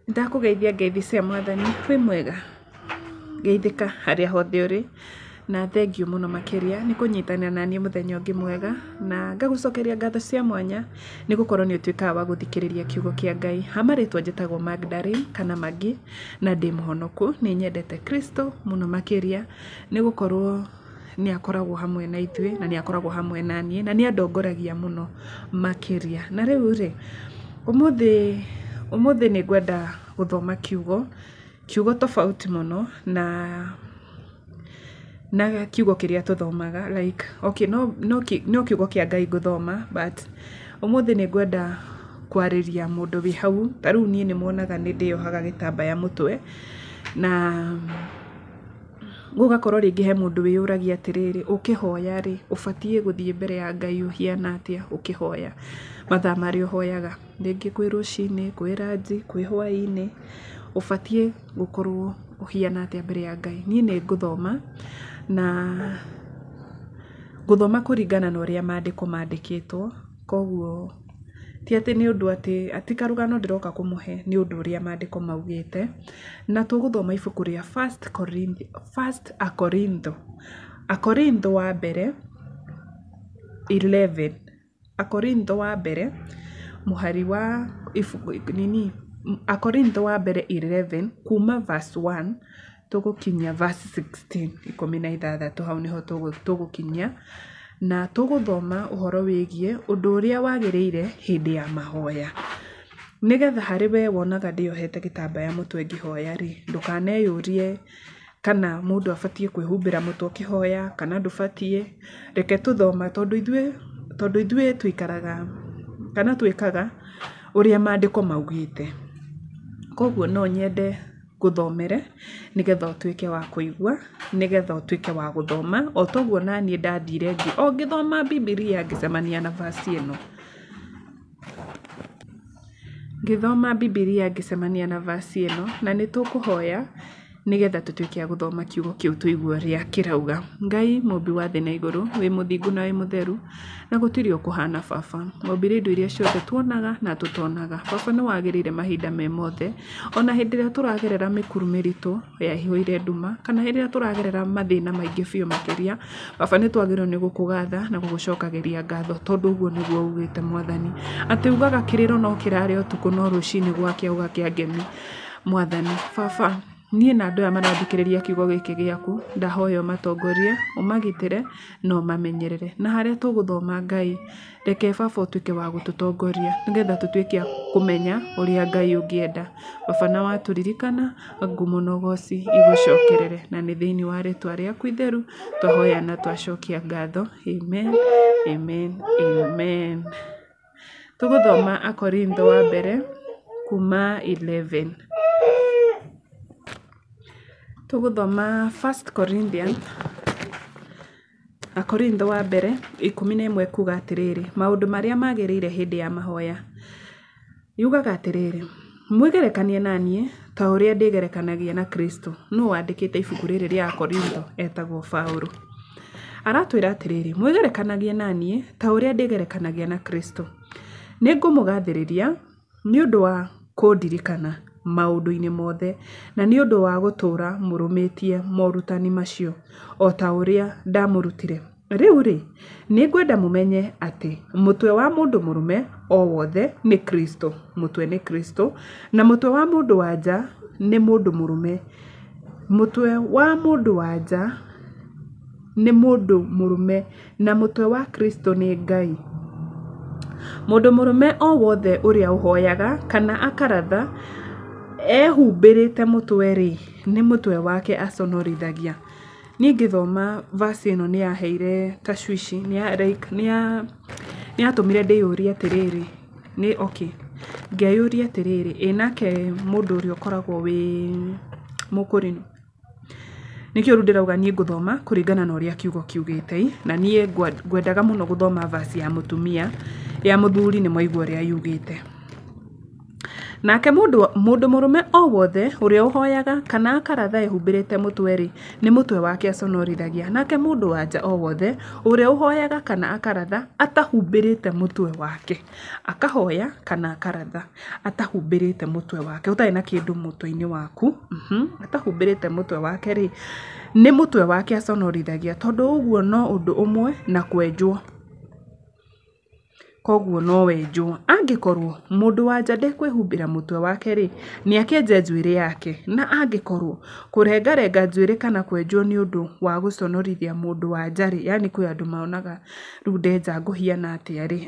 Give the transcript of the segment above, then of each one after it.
Ndakũgeithia ngeithi cia mwathani, wĩ mwega? Geithĩka harĩa hothe ũrĩ, na thengiũ mũno makĩria nĩ kũnyitanĩra naniĩ mũthenya ũngĩ mwega, na ngagũcokeria ngatho cia mwanya nĩ gũkorwo nĩ ũtuĩkaga wa gũthikĩrĩria kiugo kĩa Ngai. Ha marĩtwa njĩtagwo Magdalene kana Maggie, na ndĩ mũhonoku, nĩ nyendete Kristo mũno makĩria, nĩ gũkorwo nĩ akoragwo hamwe na ithuĩ, na nĩ akoragwo hamwe na niĩ, na nĩ andongoragia mũno makĩria. Na rĩu rĩ, ũmũthĩ ũmũthĩ nĩ ngwenda gũthoma kiugo, kiugo tofauti mũno na na kiugo kĩrĩa tũthomaga like okay no, no, no kiugo kĩa Ngai ngũthoma but ũmũthĩ nĩ ngwenda kwarĩria mũndũ wĩ hau, ta rĩu niĩ nĩ muonaga nĩ ndĩyohaga gĩtambaya mũtwe, na gũgakorwo rĩngĩ he mũndũ wĩyũragia atĩrĩrĩ, ũkĩhoya rĩ, ũbatiĩ gũthiĩ mbere ya Ngai ũhiana atĩa ũkĩhoya, mathaa marĩa ũhoyaga, rĩngĩ kwĩ rũcinĩ, kwĩ ranji, kwĩ hwaĩ-inĩ, ũbatiĩ gũkorwo ũhiana atĩa mbere ya Ngai. Niĩ nĩ ngũthoma, na ngũthoma kũringana na ũrĩa mandĩko mandĩkĩtwo, koguo ti atĩ nĩ ũndũ atĩ, ti karũgano ndĩroka kũmũhe, nĩ ũndũ ũrĩa mandĩko maugĩte, na tũgũthoma ibuku rĩa First First Akorintho, Akorintho wa mbere 11, Akorintho wa mbere mũhari wa ibuku nini, Akorintho wa mbere 11 kuma verse 1 tũgũkinyia verse 16, 16 hau nĩho tũgũkinyia, na tũgũthoma ũhoro wĩgiĩ ũndũ ũrĩa wagĩrĩire hĩndĩ ya mahoya. Nĩgetha harĩ we wonaga ndĩyohete gĩtambaya mũtwe ngĩhoya rĩ, ndũkaneyũrie kana mũndũ abatiĩ kwĩhumbĩra mũtwe ũkĩhoya kana ndũbatiĩ, reke tũthoma tondũ ithuĩ tondũ ithuĩ tũikaraga kana twĩkaga ũrĩa mandĩko maugĩte. Koguo no nyende ngũthomere nĩgetha ũtuĩke wa kũigua, nĩgetha ũtuĩke wa gũthoma, o toguo naniĩ ndathire o ngĩthoma Bibilia ngĩcemania na verse ĩno. Ngĩthoma Bibilia ngĩcemania na verse ĩno, na nĩ tũkũhoya nĩgetha tũtuĩke a gũthoma kiugo kĩu tũigue ũrĩa kĩrauga. Ngai mũmbi wa thĩ na igũrũ, wĩ mũthingu na wĩ mũtheru, na gũtirĩ ũkũhana baba. Wombire indo iria ciothe tuonaga na tũtonaga. Baba nĩ wagĩrĩire mahinda me mothe, ona hĩndĩ ĩrĩa tũragerera mĩkuru mĩritũ yaihũire nduma, kana hĩndĩ ĩrĩa tũragerera mathĩna maingĩ biũ makĩria, baba nĩ twagĩrĩirwo nĩ gũkũgatha na gũgũcokagĩria ngatho tondũ ũguo nĩguo ugĩte mwathani. Atĩ ugaga kĩrĩro no kĩrare ũtukũ no rũcinĩ gwakĩa gũgakĩa ngemi. Mwathani, baba niĩ na andũ aya marathikĩrĩria kiugo gĩkĩ gĩaku, ndahoya ũmatongorie, ũmagitĩre na ũmamenyerere. Na harĩa tũgũthoma Ngai, reke baba ũtuĩke wa gũtũtongoria nĩgetha tũtuĩke a kũmenya ũrĩa Ngai ũngĩenda. Baba na watũririkana, ngumo na ũgoci igũcokerere. Na nĩ thĩinĩ wa rĩtwa rĩaku itheru, twahoya na twacokia ngatho. Amen, amen, amen. Tũgũthoma Akorintho wa mbere kuma 11. Tũgũthoma First Corinthians, Akorintho wa mbere 11 kuga atĩrĩrĩ, maũndũ marĩa magĩrĩire hĩndĩ ya mahoya. Yugaga atĩrĩrĩ, mwĩgerekanie na niĩ ta ũrĩa ndĩgerekanagia na Kristo. Nũ wandĩkĩte ibuku rĩrĩ rĩa Akorintho? Etagwo Paulo. Aratwĩra atĩrĩrĩ, mwĩgerekanagie na niĩ ta ũrĩa ndĩgerekanagia na Kristo. Nĩ ngũmũgathĩrĩria nĩ ũndũ wa kũndirikana maũndũ-inĩ mothe na nĩ ũndũ wa gũtũũra mũrũmĩtie morutani macio o ta ũrĩa ndamũrutire. Rĩu rĩ, nĩ ngwenda mũmenye atĩ mũtwe wa mũndũ mũrũme o wothe nĩ Kristo, mũtwe nĩ Kristo, na mũtwe wa mũndũ wa nja nĩ mũndũ mũrũme, mũtwe wa mũndũ wa nja nĩ mũndũ mũrũme, na mũtwe wa Kristo nĩ Ngai. Mũndũ mũrũme o wothe ũrĩa ũhoyaga kana akaratha ehumbĩrĩte mũtwe-rĩ, nĩ mũtwe wake aconorithagia. Niĩ ngĩthoma verse ĩno nĩ yaheire tashwishi, like nĩ yatũmire ndĩyũrie atĩrĩrĩ, nĩ okay, ngeyũria atĩrĩrĩ, ĩ nake mũndũ ũrĩa ũkoragwo wĩ mũkũrinũ? Nĩkĩo rĩu ndĩrauga niĩ ngũthoma kũringana na ũrĩa kiugo kiugĩte, na niĩ ngwendaga mũno gũthoma verse ya mũtumia, ya mũthuri nĩ mwaigua ũrĩa yugĩte. Nake mũndũ mũrũme o wothe ũrĩa ũhoyaga kana akaratha ehumbĩrĩte mũtwe-rĩ, nĩ mũtwe wake aconorithagia. Nake mũndũ-wa-nja o wothe ũrĩa ũhoyaga kana akaratha atahumbĩrĩte mũtwe wake, akahoya kana akaratha atahumbĩrĩte mũtwe wake, ũtarĩ na kĩndũ mũtwe-inĩ waku, atahumbĩrĩte mũtwe wake-rĩ, nĩ mũtwe wake aconorithagia, tondũ ũguo no ũndũ ũmwe na kwenjwo. Koguo no wenjwo. Angĩkorwo mũndũ-wa-nja ndekwĩhumbĩra mũtwe wake-rĩ, nĩ akĩenje njuĩrĩ yake. Na angĩkorwo kũrengarenga njuĩrĩ kana kwenjwo nĩ ũndũ wa gũconorithia mũndũ-wa-nja-rĩ, yaani kwĩ andũ monaga rĩu ndenja ngũhiana atĩa-rĩ,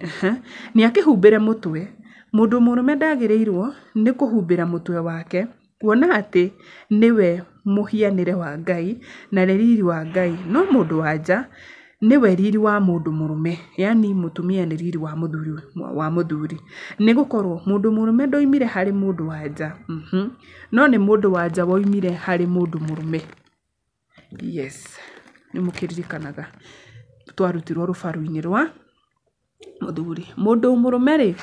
nĩ akĩhumbĩre mũtwe. Mũndũ mũrũme ndagĩrĩirwo nĩ kũhumbĩra mũtwe wake, kuona atĩ nĩwe mũhianĩre wa Ngai na nĩ riri wa Ngai. No mũndũ-wa-nja nĩwe riri wa mũndũ mũrũme, yaani mũtumia nĩ riri wa mũthuri. Nĩ gũkorwo mũndũ mũrũme ndoimire harĩ mũndũ-wa-nja, no nĩ mũndũ-wa-nja woimire harĩ mũndũ mũrũme. Yes, nĩ mũkĩririkanaga twarutirwo rũbaru-inĩ rwa mũthuri. Mũndũ mũrũme-rĩ,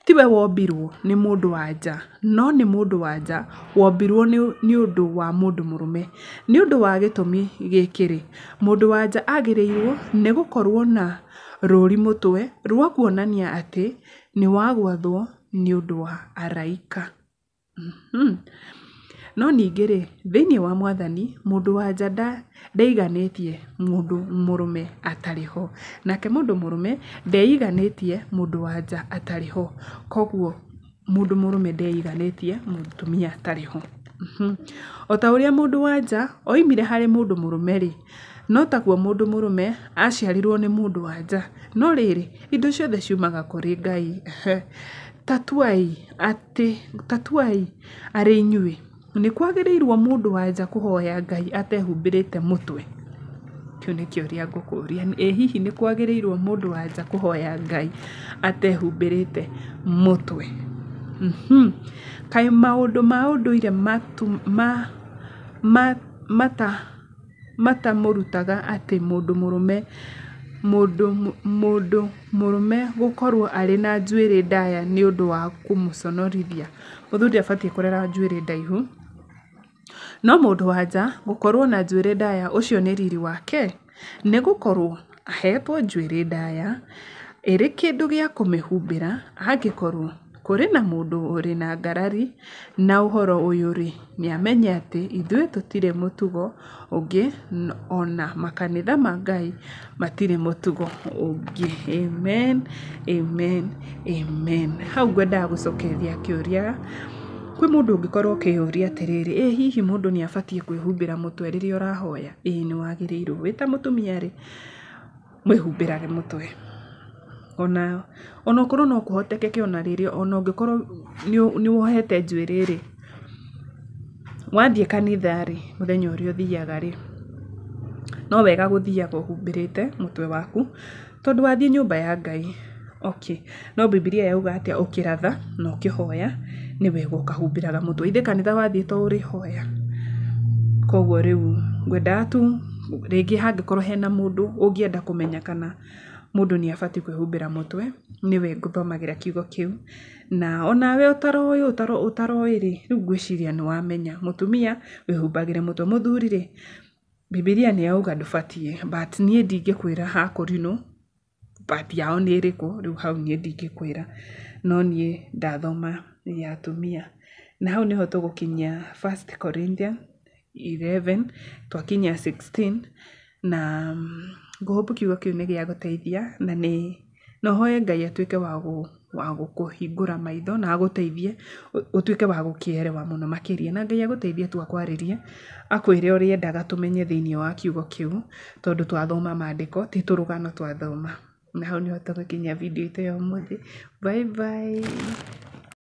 tiwe wombirwo nĩ mũndũ-wa-nja, no nĩ mũndũ-wa-nja wombirwo nĩ ũndũ wa mũndũ mũrũme. Nĩ ũndũ wa gĩtũmi gĩkĩ-rĩ, mũndũ-wa-nja agĩrĩirwo nĩ gũkorwo na rũri mũtwe rwa kuonania atĩ nĩ wa gwathwo nĩ ũndũ wa araika. No ningĩ-rĩ, thĩiniĩ wa Mwathani, mũndũ-wa-nja ndeiganĩtie mũndũ mũrũme atarĩ ho, nake mũndũ mũrũme ndeiganĩtie mũndũ-wa-nja atarĩ ho. Koguo mũndũ mũrũme ndeiganĩtie mũtumia atarĩ ho. O ta ũrĩa mũndũ-wa-nja oimire harĩ mũndũ mũrũme-rĩ, no taguo mũndũ mũrũme aciarirwo nĩ mũndũ-wa-nja. No rĩrĩ, indo ciothe ciumaga kũrĩ Ngai. Tatuai arĩ inyuĩ, nĩ kwagĩrĩirwo mũndũ-wa-nja kũhoya Ngai atehumbĩrĩte mũtwe? Kĩu nĩ kĩũria ngũkũria. Ĩ hihi nĩ kwagĩrĩirwo mũndũ-wa-nja kũhoya Ngai atehumbĩrĩte mũtwe? Kaĩ maũndũ ma ũndũire matamũrutaga atĩ mũndũ mũrũme gũkorwo arĩ na njuĩrĩ ndaya nĩ ũndũ wa kũmũconorithia? Mũthuri ndabatiĩ kũrera njuĩrĩ ndaihu, no mũndũ-wa-nja gũkorwo na njuĩrĩ ndaya ũcio nĩ riri wake, nĩ gũkorwo ahetwo njuĩrĩ ndaya ĩrĩ kĩndũ gĩa kũmĩhumbĩra. Angĩkorwo kũrĩ na mũndũ ũrĩ na ngarari na ũhoro ũyũ-rĩ, nĩ amenye atĩ ithuĩ tũtirĩ mũtugo ũngĩ, ona makanitha ma Ngai matirĩ mũtugo ũngĩ. Amen, amen, amen. Hau ngwendaga gũcokeria kĩũria kwĩ mũndũ ũngĩkorwo ũkĩyũria atĩrĩrĩ, ĩ hihi mũndũ nĩ abatiĩ kwĩhumbĩra mũtwe rĩrĩa ũrahoya? Ĩĩ nĩ wagĩrĩirwo. Wĩ ta mũtumia rĩ, mwĩhumbĩrage mũtwe. Ona onokorwo no kũhotekeke ona rĩrĩa ona ũngĩkorwo nĩ wohete njuĩrĩ rĩ, wathiĩ kanitha rĩ, mũthenya ũrĩa ũthiaga rĩ, no wega gũthiaga ũhumbĩrĩte mũtwe waku, tondũ wathiĩ nyũmba ya Ngai. Okay, no Bibilia yauga atĩa? Ũkĩratha na ũkĩhoya nĩ wega ũkahumbĩraga mũtwe. Ithe kanitha wathiĩ to ũrĩhoya. Koguo rĩu ngwendaga tu rĩngĩ hangĩkorwo hena mũndũ ũngĩenda kũmenya kana mũndũ nĩ abatiĩ kwĩhumbĩra mũtwe, nĩwe ngũthomagĩra kiugo kĩu. Na onawe ũtaroĩ ũtaroĩ rĩ, rĩu ngwĩciria nĩ wamenya. Mũtumia wĩhumbagĩre mũtwe, mũthuri rĩ, Bibilia nĩ yauga ndũbatiĩ, but niĩ ndingĩkwĩra hakũrinũ part yao nĩ ĩrĩkũ, rĩu hau niĩ ndingĩkwĩra. No niĩ ndathoma ya atumia. Na hau nĩho tũgũkinyia First Corinthians 11, twakinyia 16, na ngũ hope kiugo kĩu nĩ gĩa gũteithia, na nĩ no hoye Ngai atuĩke wa gũkũhingũra maitho na agũteithie ũtuĩke wa gũkĩerewa mũno makĩria. Na Ngai agũteithie tu akwarĩrie, akwĩre ũrĩa endaga tũmenye thĩiniĩ wa kiugo kĩu, tondũ twathoma maandĩko ti tũrũgano twathoma. Na hau nĩho tũgũkinyia video itũ ya ũmũthĩ. Bye bye.